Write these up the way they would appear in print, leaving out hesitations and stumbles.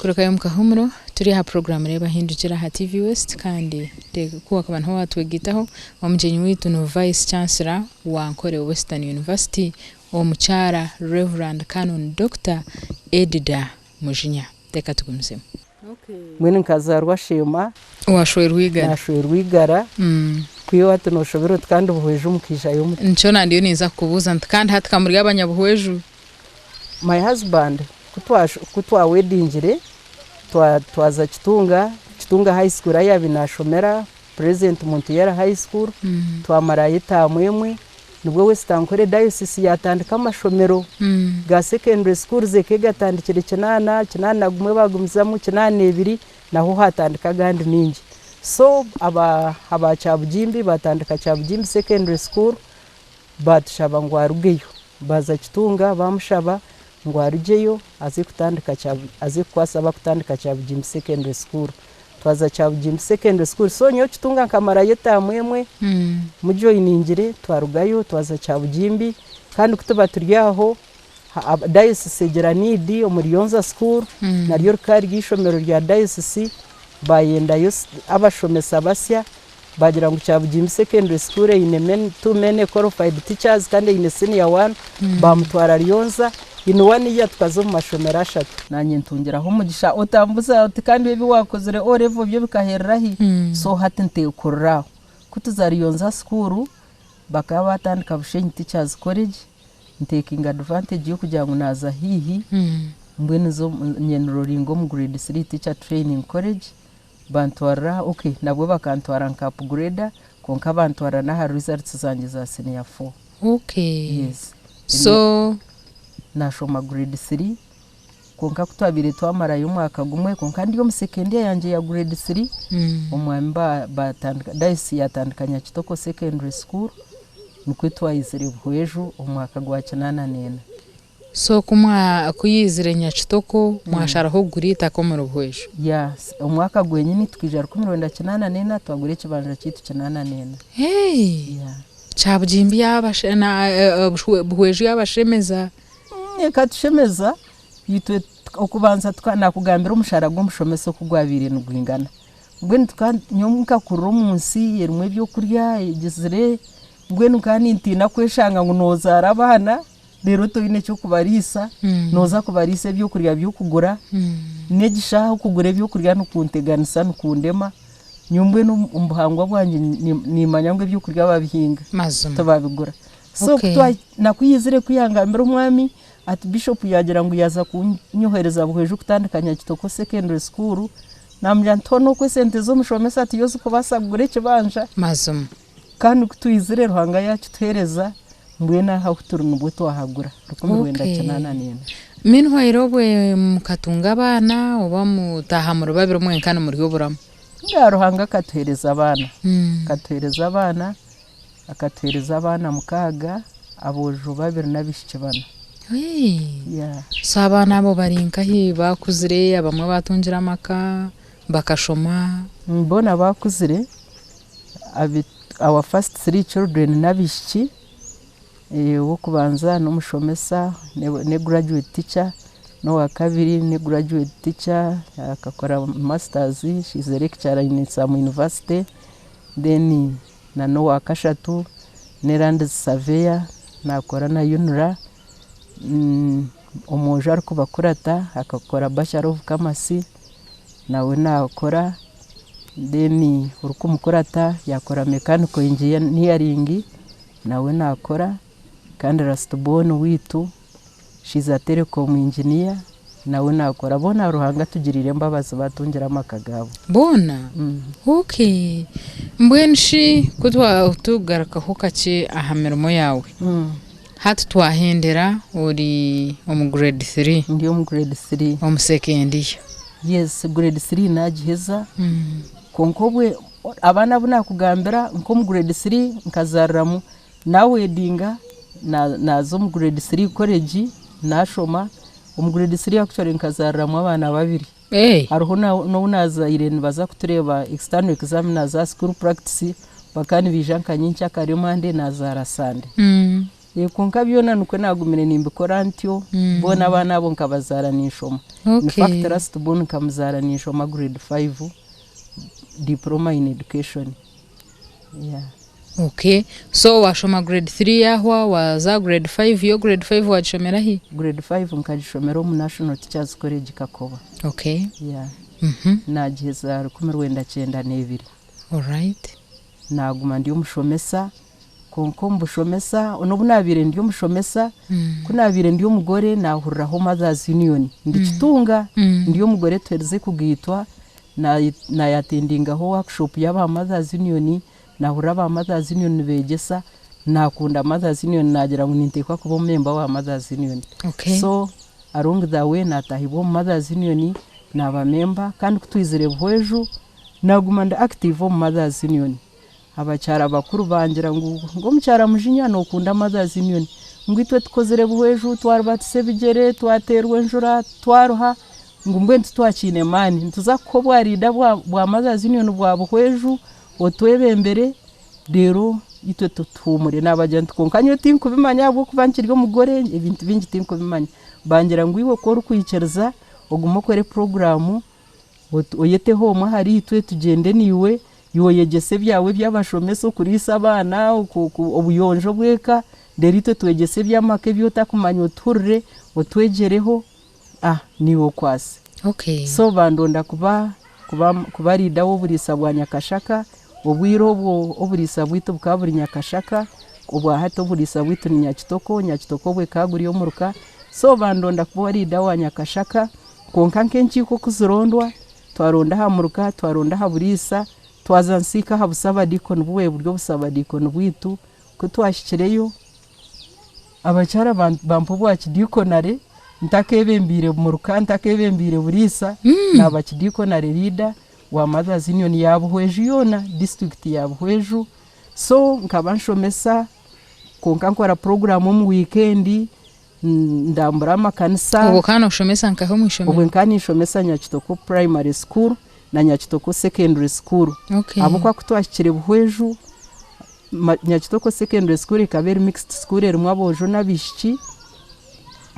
Kurugayo omu kahuumuro, turi aha puroguraamu Reeba Hindukira aha TV West kandi ku wakuba niho waatwegaitaho, omugyenyi waitu ni Vice Chancellor wa Nkore Western University, Omukyara Rev. Canon Dokita Edida Mujinya. Reka tugumizemu. Mbwenu nkazaarwa Sheema. Waashwerwa igara? Naashwerwa igara. Kwiha hati nooshobera oti kandi Buhweju mukaijayo muta? Nikyo nandiyo ninza kukubuuza nti kandi hati ka muri Abanyabuhweju? My husband ku twawedingire twaza Kitunga, Kitunga High School ahu yaabaire naashomera, present Muntuyera High School, twamarayo etaamu emwe, nibwo West Ankole Diocese yaatandika amashomero ga secondary schools ekaba egatandikire kinaana, kinaana na gumwe baagumizamu, kinaana n'ebiri naho haatandika agandi maingi. So aba aba Kyabugimbi baatandika Kyabugimbi Secondary School, baatushaba ngu arugeyo. Baaza Kitunga baamushaba ngu arugyeyo aze kutandika aze kukwasa abakutandika Kyabugimbi Secondary School. Twaza Kyabugimbi Secondary School, so nyowe Kitunga nkamarayo etaamu emwe, mujoyiningire twarugayo twaza Kyabugimbi kandi ku tuba turi aho, Diocese egira need omuri Yonza School, naryo rikaba riri eishomero rya Diocese, baayendayo abashomesa basya, Baagira ngu Kyabugimbi Secondary School eine too many qualified teachers kandi eine senior one, baamutwara Ryonza. In one year tukaza omu mashomero ashatu. Naanye ntungiraho omugisha. Otambuza oti kandi ebi waakozire O level byo bikaherera hi? So hati nteekurira aho. Ku tuza Ryonza School, bakaba baatandika Bushenyi Teachers College, ntekinga advantage y'okugira ngu naaza haihi, mbwenu nyenrolinga omu grade three Teacher Training College. Bantwarira ok nabwo bakantwara nka upgrader kwonka bantwara n'aha results zangye za senior four. Ok Yes. So. Nashoma grade three kwonka kutwabaire twamarayo omwaka gumwe kwonka ndi omu second year yangye ya grade three omwami batandika diocese yatandika Nyakitoko secondary school nikwo twayizire Buhweju omu mwaka gwa kinaana n'ena. So ku mwa ku yaizire Nyakitoko mwasharaho kugura eitaka omuri Buhweju? Yes, omwaka gwenyini tukaija 1984 twagura ekibanja kyaitu kinaana n'ena. Hey! Yeah. Kyabugimbi yabashe na Buhweju yabashemeza? Ekatushemeza, itwe okubanza tuka nakugambira omushara gw'omushomesa oku gwabaire nigwingana. Mbwenu tuka nyowe nkakurira omu nsi erimu ebyokurya egizire, mbwenu nkaba nintiina kweshanga ngu nozaara abaana Reero toine ky'okubariisa, nooza kubariisa ebyokurya by'okugura, n'egi shaaha okugura ebyokurya nikunteganisa nikundema, nyowe mbwenu omu buhangwa bwangye nimanya ngu ebyokurya babihinga tibabigura. So ku yaizire ku yangambira omwami ati Bishop yaagira ngu yaaza kunyohereza Buhweju kutandika Nyakitoko Secondary School, namugira nti hoona okwo esente z'omushomesa tiyo zikubaasa kugura ekibanja. Kandi ku twizire Ruhanga yaakituheereza, mbwenu aha ahu turi nibwo twahagura, 1984. Meanwhile obwe mukatunga abaana oba mutaaha muri babiri mwenka nimurya oburamu? Nga Ruhanga akatuheereza abaana, akatuheereza abaana, akatuheereza abaana mukaaga, aboojo babiri n'abaishiki bana. Yeah. So abaana abo bari nkahi baakuzire, abamwe baatungire amaka, bakashoma? Boona baakuzire. Our first three children n'abaishiki, ow'okubanza n'omushomesa ni graduate teacher, n'owakabiri ni graduate teacher akakora masters she is a lecturer in some university, then na n'owakashatu ni land surveyor nakora na UNRA, omwojo arikubakurata akakora bachelor of commerce nawe nakora. Then orikumukurata yakora mechanical engineering nawe nakora kandi last born waitu she is a telecom engineer nawe nakora boona Ruhanga atugiriire embabazi batungire amaka gaabo. Boona? Ok. Mbwenu shi ku twatugarukaho kakye aha mirimo yaawe, hati twahendera ori omu grade three. Ndi omu grade three. Omu second year. Yes grade three nagiheza kwonka obwe abaana abu nakugambira nk'omu grade three nkazariramu nawedinga naza omu grade three college nashoma, omu grade three actually nkazariramu abaana babiri. Hariho n'obu nazaire nibaza kutureeba external examiners aha school practice bakaba nibaija nka nyenkyakare Monday nazaara Sunday. Kwonka byona nikwo naagumire nimbikora ntyo, boona abaana abo nkabazaara ninshoma. In fact last born nkamuzaara ninshoma grade 5 diploma in education. Yeah. Okay. So waashoma grade 3 yaahwa, waaza grade 5, yo grade 5 waagishomera hi? Grade 5 nkagishomera omu National Teachers College Kakoba. Yeah. Naagiheza 1992. Naaguma ndi omushomesa, kwonka omu bushomesa, n'obu naabaire ndi omushomesa, ku naabaire ndi omugore naahuriraho Mothers Union ndi Kitunga, ndi omugore tuherize kugaitwa, naayatendingaho workshop y'aba Mothers Union, naahurira aba Mothers Union nibeegyesa, naakunda Mothers Union naagira ngu ninteekwa kuba omumemba wa Mothers Union. So along the way naataahibwa omu Mothers Union, naaba memba kandi ku twizire Buhweju, Naaguma ndi active omu Mothers Union. Abakyara bakuru bangira ngu ngu omukyara Mujinya nokunda Mothers Union, ngu itwe tukozire buhweju, twaribatisa ebigyere, twateerwa enjura, twaruha, ngu mbwenu titwakiine maani, nituza kukuha obwa leader bwa Mothers Union bwa buhweju otwebembere reero itwe tuhuumure. Naabagira nti kwonka nyowe tinkubimanya ahabw'okuba nkiri omugore ebintu bingi tinkubimanya. Bangira ngu iwe ku orikwikiriza ogume okore puroguraamu Oyeteho omwe ahariitwe tugyende naiwe, iwe oyegyese ebyawe eby'abashomesa, okuriisa abaana, obuyonjo bw'eka, reero itwe twegyese eby'amaka ebi otakumanya otuhurire, otwegyereho, naiwe okwase. So bandonda kuba kuba leader w'oburiisa bwa Nyakashaka, obwire obwo oburiisa bwaitu bukaba buri Nyakashaka, obwahati oburiisa bwaitu ni Nyakitoko, Nyakitoko obwo ekaba guri omuruka, so bandonda kuba leader wa Nyakashaka. Kwonka nk'enkiiko ku zirondwa, twaronda aha muruka, twaronda aha buriisa, twaza nsiika aha busabadiikoni bubwaire buri obusabadiikoni bwaitu. Ku twahikireyo, abakyara bampa obwakidiikonare ntakeebembeire muruka, ntakeebembeire buriisa, naaba kidiikonare leader wa Mothers Union ya Buhweju yoona, disiturikiti ya Buhweju. So nkaba nshomesa kwonka nkora puroguraamu omu wiikendi. Ndambura amakanisa. Obwo okaba noshomesa nkahi omu ishomero? Obwe nkaba ninshomesa Nyakitoko Primary School na Nyakitoko Secondary School. Ahabw'okuba ku twahikire Buhweju, Nyakitoko Secondary School ekaba eri mixed school erimu aboojo n'abaishiki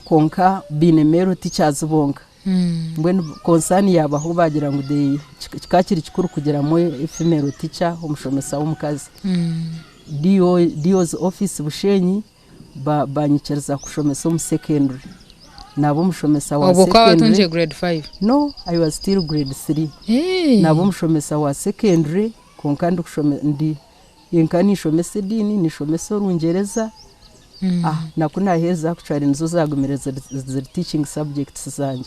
kwonka baine male teachers bonka. Mbwenu concern yaabaho baagira ngu kikaba kiri kikuru kugiramu female teacher, omushomesa w'omukazi. DO's office Bushenyi banyikiriza kushomesa omu secondary. Naba omushomesa wa Obwo okaba secondary. watungire grade 5? No, I was still grade 3. Hey. Naba omushomesa wa secondary kwonka ndikushome ndi nka ninshomesa ediini, ninshomesa orungyereza. Ah, na ku naaherize actually nizo zaagumire ziri ziri teaching subjects zangye.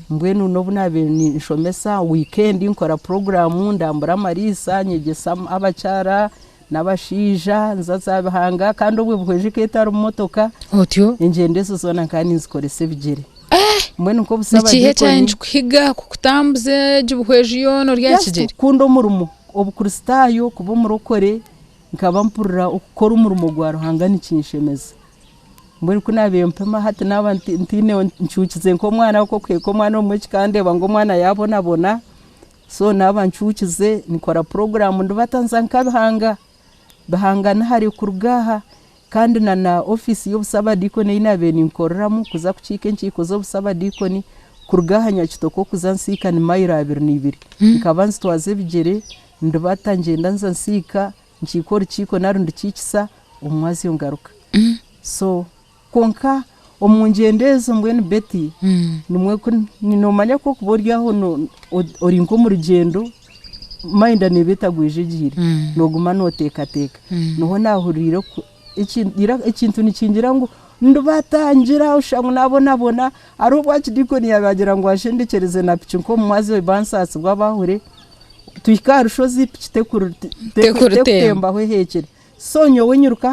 Mbwenu n'obu naabaire ninshomesa, weekend nkora puroguraamu, ndambura amariisa, nyegyesa abakyara, N'abashaija nza za Bihanga kandi obwo Buhweju ekaba etarimu motoka. Otyo. Engyendo ezo zoona nkaba ninzikoresa ebigyere. Mbwenu nk'obu Ni kiiha ekyaabaire nikikuhiga kukutambuza egi Buhweju yoona ori aha Just kigyere? kukunda omurimo, Obukristaayo, kuba omurokore, nkaba mpurira okukora omurimo gwa Ruhanga nikinshemeza. Mbwenu ku naabaire mpima hati naaba ntiine ncuukize nk'omwana ahabw'okuheka omwana obumwe kikandeeba ngu omwana yaabonabona. So naaba ncuukize nkora puroguraamu ndibata nza nka Bihanga, Bihanga ni hare kuruga aha kandi na na ofiisi y'obusabadiikoni ei naabaire ninkoreramu kuza kukiika enkiiko z'obusabadiikoni kuruga aha Nyakitoko kuza Nsiika ni mayiro 22. Nkaba nzitwaza ebigyere ndibata ngyenda nza Nsiika nkiika orukiiko nari ndukiikisa omu mwazyo ngaruka. So Kwonka omu ngyendo ezo mbwenu Betty, nimwo ku noomanya ku orikuba ori aho ori nk'omu rugyendo, mayinda neeba etagwejegyeire, nooguma nooteekateeka. Niho naahuriire ku ekintu nikingira ngu ndibatangira oshusha ngu naabonabona, hariho obu Archdeacon yaagira ngu anshendekyereze na piki nk'omu mwazyo bansaasibwa abaahure, tuhika aha rushozi piki tekurutembaho eheekire. So nyowe nyiruka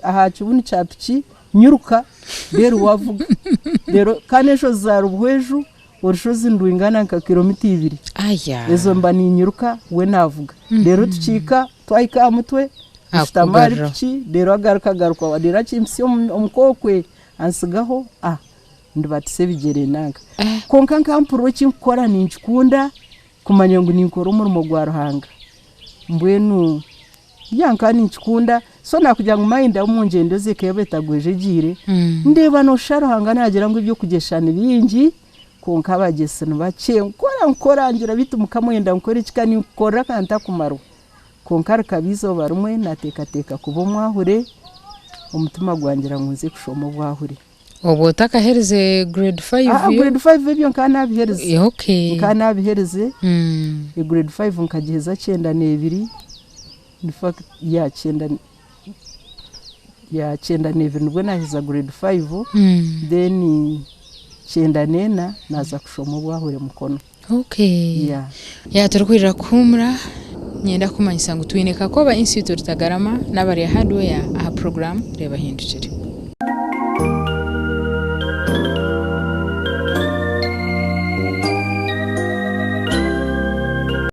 aha kibunu kya piki nyiruka reero we avuga. Reero kandi enshozi za Rubuhweju orushozi nirwingana nka kilomita ibiri. Ezo mba ninyiruka we naavuga. Reero tukihika twahika aha mutwe nshutama ahari piki reero agaruka agaruka reero akimpitsya omu kookwe antsigaho ndibatisa ebigyere nanka. Kwonka nka mpurira eki nkukora ninkikunda kumanya ngu ninkora omurimo gwa Ruhanga. Mbwenu Bya nkaba ninkikunda. So nakugira ngu mind omu ngyendo ze ekaba etagwejegyeire, ndeeba nooshusha Ruhanga naagira ngu eby'okugyesha ni bingi kwonka abagyesi ni bakye. Nkora nkora ngira beitu Mukama oyenda nkore ki ka ninkukorera ka ntakumarwa. Kwonka rikaba eizooba rimwe naateekateeka kuba omwahure, omutima gwangira ngu nze kushoma obwahure. Obwo otakaherize grade 5? Ah, grade 5 ebyo nkaba naabiherize. Okay. Nkaba naabiherize. Grade 5 nkagiheza 92. In fact, yeah, kyenda, yeah, 92 nibwo naaheza grade 5. Then 94 naaza kushoma obwahure Mukono. Okay. Yeah. Ya turikwirira kuhumura nyenda kukumanyisa ngu twine Kakoba Institute Rutagarama n'abarya Hardware aha program Reeba Hindukire.